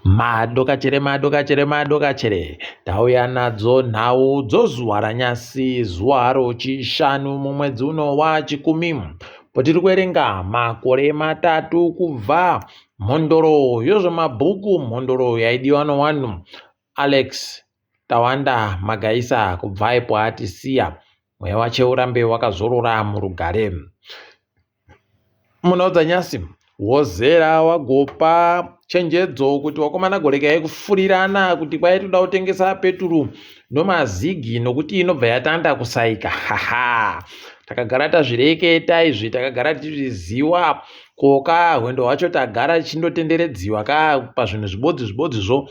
Madokachere madokachere madokachere tauya nadzo nhau dzozuva ranyasi zuva rochishanu mumwedzi uno wachikumi potiri kuverenga makore matatu kubva mhondoro yozvemabhuku mhondoro yaidiwa nowanhu Alex Tawanda Magaisa kubva ipo atisiya mweya wache urambe wakazorora murugare. Munoudza nyasi wozera wagopa chenjedzo kuti wakomana gorekai kufurirana kuti kwai toda kutengesa peturu nomazigi nokuti inobva yatanda kusaika haha takagara tazvireketa izvi takagara tichizviziwa koka hwendo hwacho tagara tichindotenderedziwa ka pazvinhu zvibodzi zvibodzizvo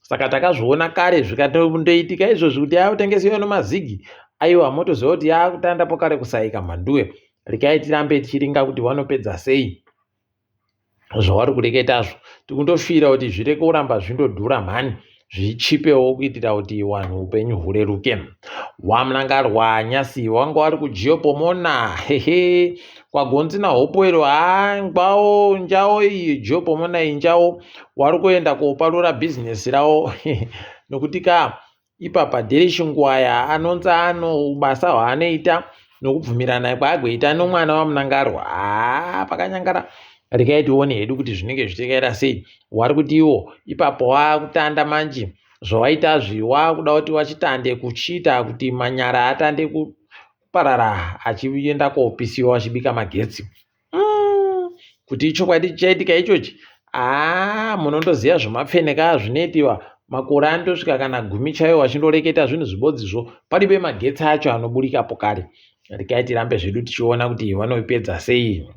saka takazviona kare zvikatondoitika izvozvi kuti yakutengesewa nomazigi aiwa motoziva kuti yakutanda pokare kusaika mhanduwe Regai tirambe tichiringa kuti vanopedza sei zvavari kureketazvo. Tikundofira kuti zvireke kuramba zvindodhura mhani zvichipewo kuitira kuti vanhu upenyu hureruke. WaMnangarwa nyasi wanga wari kuJio Pomona hehe kwaGonzi naHopewell haa ngwawo njawo iyi Jio Pomona iyi njawo wari kuenda koparura bhizinesi rawo nokuti ka Ipapa Derish Ngwaya anonzi ano ubasa hwaanoita nokubvumirana kwaagoita nomwana waMnangarwa. Haa pakanyangara regai tione hedu kuti zvinenge zvichikaita sei. Wari kuti iwo ipapo waakutanda manje zvawaitazvi waakuda kuti wachitande kuchiita kuti manyara atande kuparara achienda kopisiwa achibika magetsi. Kuti ichokwadi chichaitika ichochi haa munondoziva zvemapfene kaa zvinoitiwa makore anotosvika kana gumi chaiwo achindoreketa zvinhu zvibodzizvo paribe magetsi acho anoburikapo kare regai tirambe zvedu tichiona kuti vanoipedza sei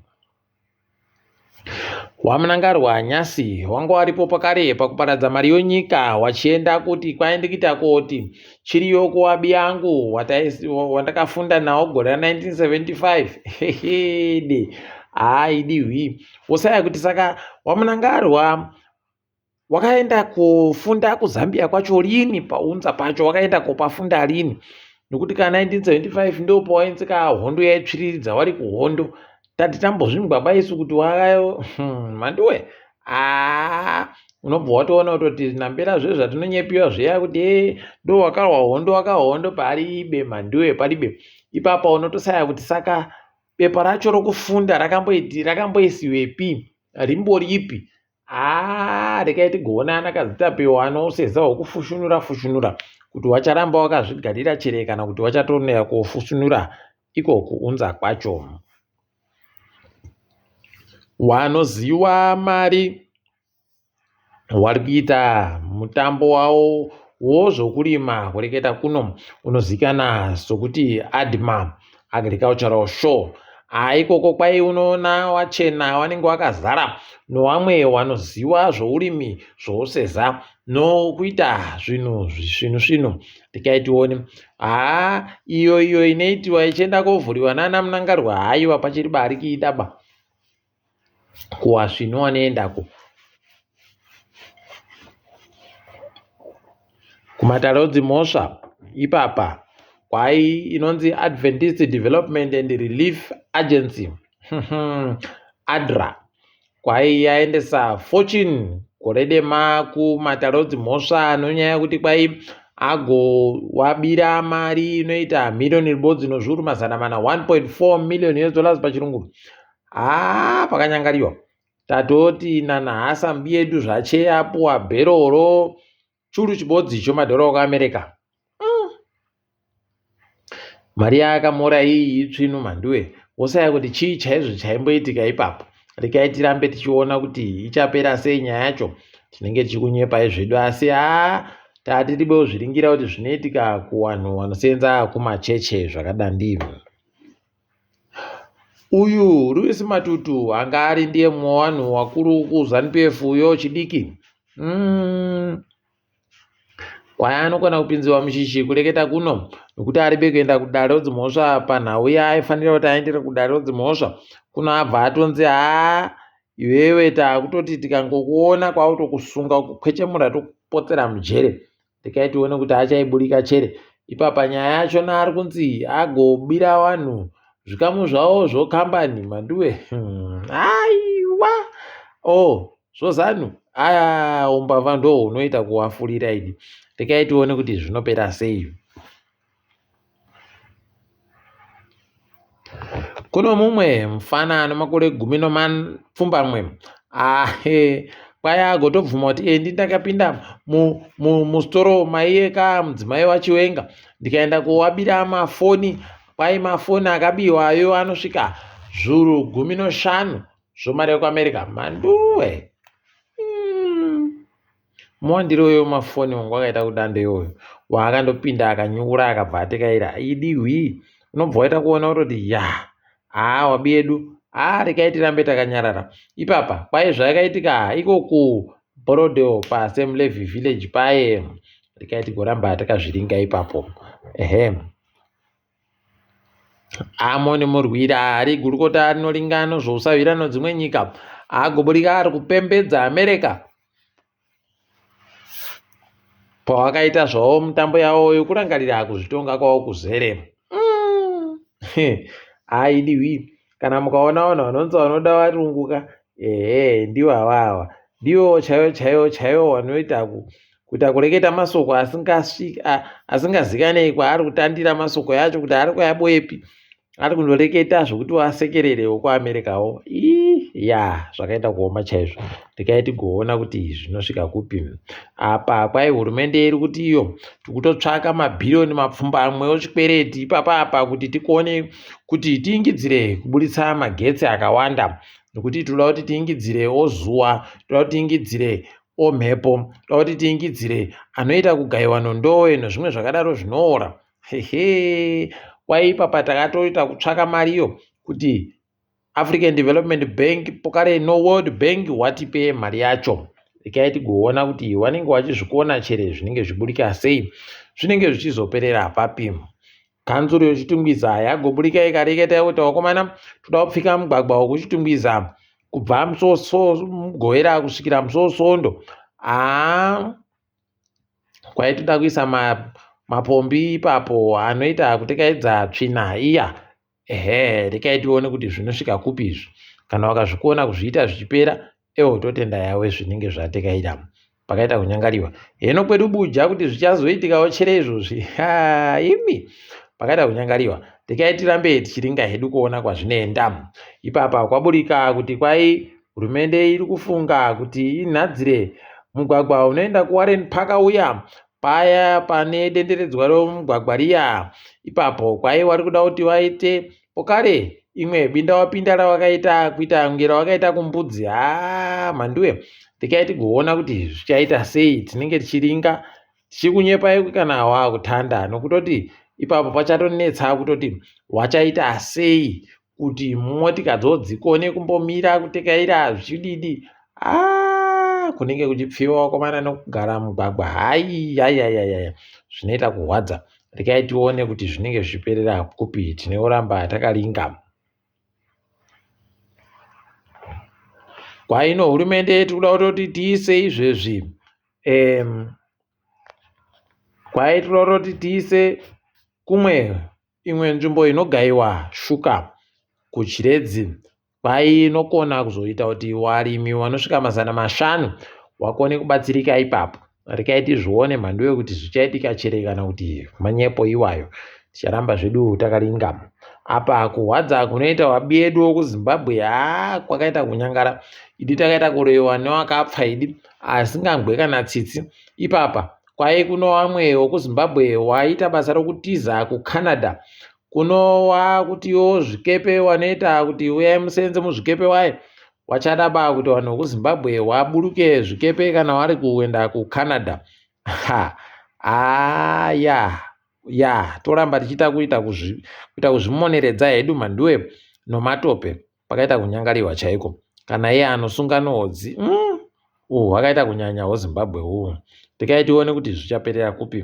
wamunangarwa nyasi wanga waripo pakare pakuparadza mari yonyika wachienda kuti kwaindikita koti Chiriyo kuwabi yangu wandakafunda nawo gore ra1975 hehede haaidi hwi wosaya kuti saka wamunangarwa wakaenda kofunda kuzambia kwacho rini paunza pacho wakaenda kopafunda rini nokuti ka 1975 ndo pawainzi ka hondo yaitsviriridza wari kuhondo tati tambozvimbwa baisu kuti wakayo mandiwe haa unobva watoona kutoti nambera zve zvatinonyepiwa zviya kuti e ndo wakarwa hondo wakahondo paribe mhanduwe paribe ipapa unotosaya kuti saka bepa racho rokufunda rakamboiti rakamboisiwepi rimboripi haa rekai tigoona ana kazitapewa anoseza wokufushunura fushunura kuti wacharamba wakazvigarira chere kana kuti wachatoneya kofushunura iko kuunza kwacho Wanoziwa mari wari kuita mutambo wawo wozvokurima kureketa kuno unozikana sokuti ADMA Agricultural Show. Aikoko kwai unoona wachena wanenge wakazara nowamwe wanoziwa zvourimi zvouseza nokuita zvinhu zvisvinu svinu rekai tione haa iyo iyo inoitiwa ichienda kovhuriwa nana munangarwa haiwa pachiri bari kiita ba kuwasvinu wanoendako kumatare odzimhosva ipapa kwai inonzi adventist development and relief agency adra Kwai yaendesa Fortune Goredema kumatare edzimhosva nonyaya yekuti kwai agowabira mari inoita miriyoni ribodzi nozviuru mazana mana 1.4 million US dollars pachirungu. Haa pakanyangariwa. Tatoti nanhasi mbiyedu zvache apuwa bheroro churu chibodzi chomadhora okuAmerica. Mari yaakamora iyi itsvinu mhanduwe. Wosaya kuti chii chaizvo chaimboitika ipapo. Regai tirambe tichiona kuti ichapera sei nyaya yacho. Tinenge tichikunyepai zvedu asi haa tati tibozviringira kuti zvinoitika kuwanhu wanosenza kumacheche zvakadandi. Uyu Louis Matutu anga ari ndiye mumwe wevanhu wakuru kuZanu PF uyo chidiki. Kwai anokona kupinziwa mushishi kureketa kuno nokuti aribe kuenda kudare rodzimhosva panhau yaaifanira kuti aendere kudare rodzimhosva kuno abva atonzi haa iwewe taakutoti tikangokuona kwakutokusunga kukwechemura tokupotsera mujere rekai tione kuti achaiburika chere ipapa nyaya yachona ari kunzi agobira vanhu zvikamu zvavo zvokambani manduwe aiwa oh. Zvozanu aya umbavha ndo hunoita kuwafurira idi. Rekai tione kuti zvinopera sei. Kuno mumwe mufana ane makore gumi nomapfumbamwe ahe kwai agotobvuma kuti endi ndakapinda musitoro maiyeka mudzimai waChiwenga ndikaenda kowabira mafoni kwai mafoni akabiwa ayo anosvika zvuru gumi noshanu zvomari yekuAmerica mhanduwe mm. Muwandiro wemafoni wanga wakaita kudanda iwoyo waakandopinda akanyura akabva atekaira idi hwii unobva waita kuona kutoti ya haa wabi yedu haa rekai tirambe takanyarara ipapa kwai zvakaitika iko kuBorrowdale paSam Levy Village paye rekai tigoramba takazviringa ipapo ehe Amoni Murwira ari gurukota rinoringano zvousahwira nodzimwe nyika agoburika ari kupembedza America pawakaita zvavo mitambo yavo yokurangarira kuzvitonga kwavo kuzere mm. Aidiwi kana mukaona vanhu vanonzi vanoda varungu ka ehe ndivo avava ndivo chaivo chaivo chaivo vanoita kuita kureketa masoko asingazikanei kwaari kutandira masoko yacho kuti ari kuyaboepi ari kundoreketa zvekuti wasekerere wekuamericawo ii ya zvakaita kuoma chaizvo rekai tigoona kuti zvinosvika kupi apa kwai hurumende iri kuti iyo tikutotsvaka mabhiriyoni mapfumbamwe ozvikwereti ipapa apa kuti tikone kuti tiingidzire kuburitsa magetsi akawanda nekuti tinoda kuti tiingidzire ozuva toda kuti tiingidzire omhepo toda kuti tiingidzire anoita kugayiwa nondowe nezvimwe zvakadaro zvinoora hehe kwai ipapa takatoita kutsvaka mariyo kuti African Development Bank pokare no World Bank watipe mari yacho rekai tigoona kuti wanenge wachizvikona chere zvinenge zviburika sei zvinenge zvichizoperera papi kanzuru yeChitungwiza yagoburika ikareketa kuti vakomana toda kupfika mugwagwa wekuChitungwiza kubva mugovera kusvikira musi weSvondo haa kwaitoda kuisa mapombi ipapo anoita kutekaidza tsvina iya Ehe, rekai tione kuti zvinosvika kupi izvi. Kana wakazvikona kuzviita zvichipera, ewo totenda yawe zvinenge zvatekaira. Pakaita kunyangariwa. Heno kwedu buja kuti zvichazoitikawo chere izvozvi. Ha, imi. Pakaita kunyangariwa. Rekai tirambe tichiringa hedu kuona kwazvinoenda. Ipapa kwaburika kuti kwai hurumende iri kufunga kuti inhadzire mugwagwa unoenda kuWarren Park uya Paya pane denderedzwa romugwagwa riya ipapo kwai wari kuda kuti waite pokare imwe binda wapinda rawakaita kuita kunge rawakaita kumbudzi haa mhanduwe rekai tigoona kuti zvichaita sei tinenge tichiringa tichikunyepai kana wakutanda nokutoti ipapo pachatonetsa kutoti wachaita sei kuti motikadzo dzikone kumbomira kutekaira zvichididi aa kunenge kuchipfiwa vakomana nokugara mugwagwa hayi yayayaya zvinoita kurwadza rekai tione kuti zvinenge zvichiperera kupi tinoramba takaringa kwaino hurumende tiri kuda kutoti tiise izvezvi um, kwai tiri kuda kutoti tiise kumwe Imwe nzvimbo inogaiwa shuka kuChiredzi kwainokona kuzoita kuti warimi wanosvika 500 wakone kubatsirika ipapo. Rekai tizvione mhanduwe kuti zvichaitika chere kana kuti manyepo iwayo. Ticharamba zvedu takaringa. Apa kuhwadza kunoita wabi edu wokuZimbabwe haa kwakaita kunyangara. Idi takaita kuroyiwa newakapfa idi asingangwe kana tsitsi. Ipapa Kwai kuno wamwe wokuZimbabwe waita basa rokutiza kuCanada kuno wakutiwo zvikepe wanoita kuti uyai musenze muzvikepe waye wachada ba kuti vanhu vekuZimbabwe waburuke zvikepe kana wari kuenda kuCanada ha aya ya toramba tichiita kuita kuita kuzvimoneredza hedu mhanduwe nomatope pakaita kunyangariwa chaiko kana iye anosunga nohodzi mm, uhu hwakaita kunyanya hwezimbabwe uhu tikai tione kuti zvichaperera kupi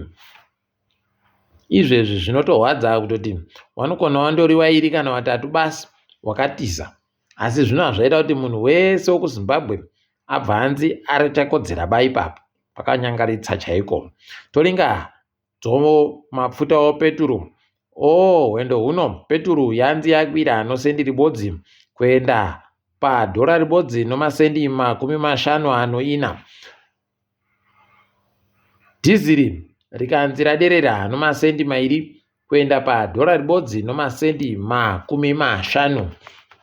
izvezvi zvinotorwadza kutoti wanokona wandori wairi kana watatu basi wakatiza asi zvino hazvaita kuti munhu wese wekuzimbabwe abva anzi arichakodzera ba ipapo pakanyangaritsa chaiko toringa Dzomo mapfuta o peturu o hwendo huno peturu yanzi yakwira nosendiri bodzi kuenda padhora ribodzi nomasendi 54. Dhiziri rikanzi raderera nomasendi 2 kuenda padhora ribodzi nomasendi 50.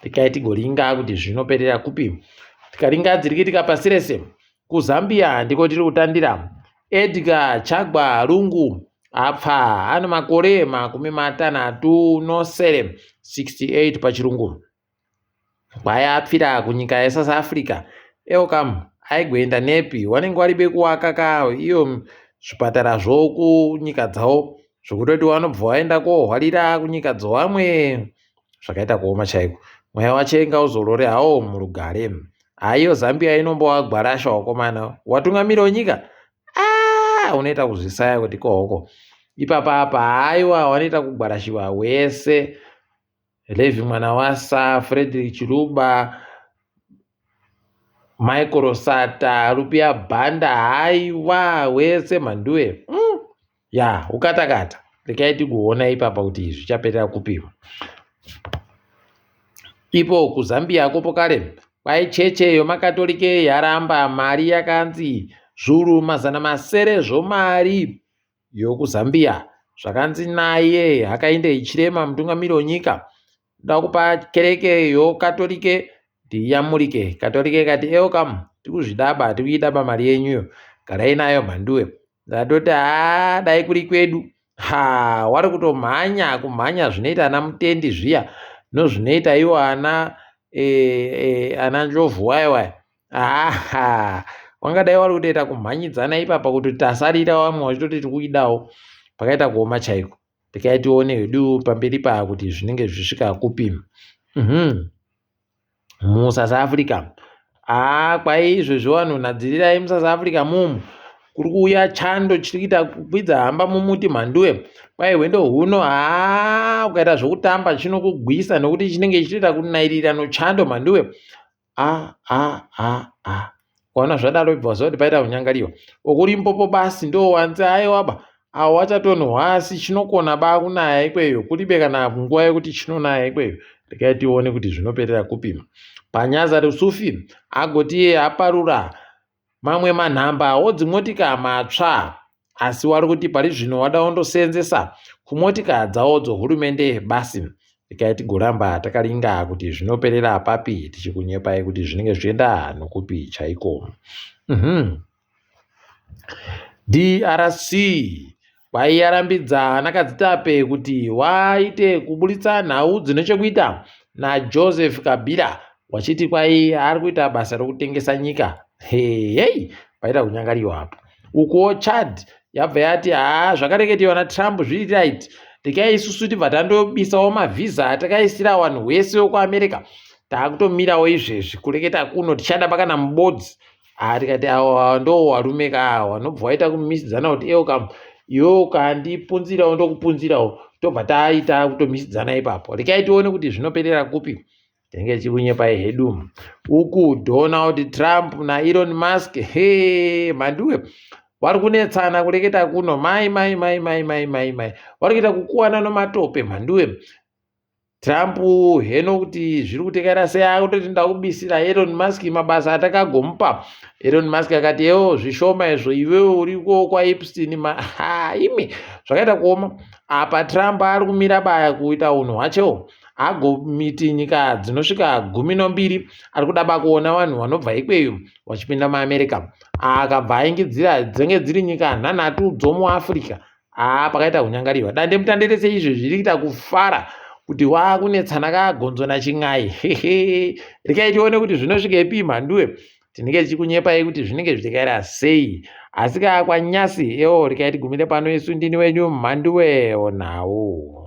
Tikai tigoringa kuti zvinoperera kupi. Tikaringa dziri kuitika pasi rese. KuZambia ndiko tiri kutandira. Edgar Chagwa Lungu apfa ane makore 67, 68 pachirungu. Kwayapfira kunyika yeSouth Africa. Elcam aigoenda nepi wanenge waribe kuwaka ka iyo zvipatara zvokunyika dzavo zvokutoti wanobva waenda kohwarira kunyika dzowamwe zvakaita kuoma chaiko mweya wache ngauzorore hawo murugare haiyo Zambia inombowagwarasha wakomana watungamiri wenyika ah, unoita kuzvisaya kuti kohoko ipapa apa haiwa wanoita kugwarashiwa wese Levi Mwanawasa, Frederick Chiluba, Michael Sata, Rupia Banda, haiwa wese mhanduwe Ya ukatakata rekai tigoona ipapa kuti zvichaperera kupi. Ipo kuZambia kopo kare kwai cheche yomakatolike yaramba mari yakanzi zvuru 600 zvomari yokuZambia zvakanzi naye Hakainde Hichilema mutungamiri wenyika ndoda kupa kereke yokatorike ndiyamurike katorike ikati elcam tikuzvidaba tikuidaba mari yenyuyo garai nayo mhanduwe ndatoti haa dai kuri kwedu ha wari kutomhanya kumhanya zvinoita ana mutendi zviya nozvinoita iwo ana e, e, ana njovu waya waya Haa wangadai wari kutoita kumhanyidzana ipapa kuti tasarira vamwe vachitoti tikuidawo pakaita kuoma chaiko tikai tione hedu pamberi paa kuti zvinenge zvisvika kupi musouth africa haa kwai izvezvi vanhu nadzirirai musouth africa mumu kuri kuuya chando chiri kuita kukwidza hamba mumuti mhanduwe kwai hwendo huno haa ukaita zvokutamba chinokugwisa nokuti chinenge chichitoita kunairira nochando mhanduwe a a a a ukaona zvadaro ibva waziva kuti paita kunyangariwa okulimpopo basi ndowanzi aiwaba awo wachatonhwa asi chinokona ba kunaya ikweyo kuribe kana nguva yekuti chinonaya ikweyo regai tione kuti zvinoperera kupi panyaza rusufi agoti iye aparura Mamwe manhamba odzimotika matsva asi wari kuti pari zvino wada wondoseenzesa kumotika dzawo dzohurumende basi. Regai tigoramba takaringa kuti zvinoperera papi tichikunyepai kuti zvinenge zvichienda nokupi chaiko. DRC Kwaiyarambidza anaKadzitape kuti waite kuburitsa nhau dzine chekuita naJoseph Kabila wachiti kwai ari kuita basa rokutengesa nyika. Heyei, paita kunyangariwa apo. Ukuwo Chad yabva yati haa zvakareketiwa naTrump zviri right, regai isusu tibva tandobisawo mavhiza atakaisira vanhu wese wekuAmerica taakutomirawo izvezvi kureketa kuno tichada pakana mubodzi Ah, tikati awa ndo warume ka awa wanobva waita kumisidzana kuti ewo kam iwe ukandipunzirawo ndokupunzirawo tobva taita kutomisidzana ipapo rekai tione kuti zvinoperera kupi tinenge tichikunyepai hedu uku Donald Trump naElon Musk he mhanduwe vari kunetsana kureketa kuno mai mai mai mai mai mai mai vari kuita kukuwana nomatope mhanduwe Trump heno kuti zviri kutekaira sei akutoti ndakubisira Elon Musk mabasa atakagomupa. Elon Musk akati ewo zvishoma izvo iwewe uriko kwaEpstein ma ha imi zvakaita kuoma. Apa Trump ari kumira baya kuita unhu hwachewo agomiti nyika dzinosvika 12 ari kuda bakuona vanhu vanobva ikweyo vachipinda muAmerica. Akabva aingidzira dzinenge dziri nyika nhanhatu dzomuAfrica Haa pakaita kunyangariwa. Dandemutande rese izvo zviri kuita kufara kuti wakunetsana kagonzo nachin'ai. Hehe. Rekai tione kuti zvinosvikepi mhanduwe. Tinenge tichikunyepai kuti zvinenge zvichikaira sei. Asi kaa kwanyasi ewo rekai tigumire pano isu ndini wenyu mhanduwe onhau.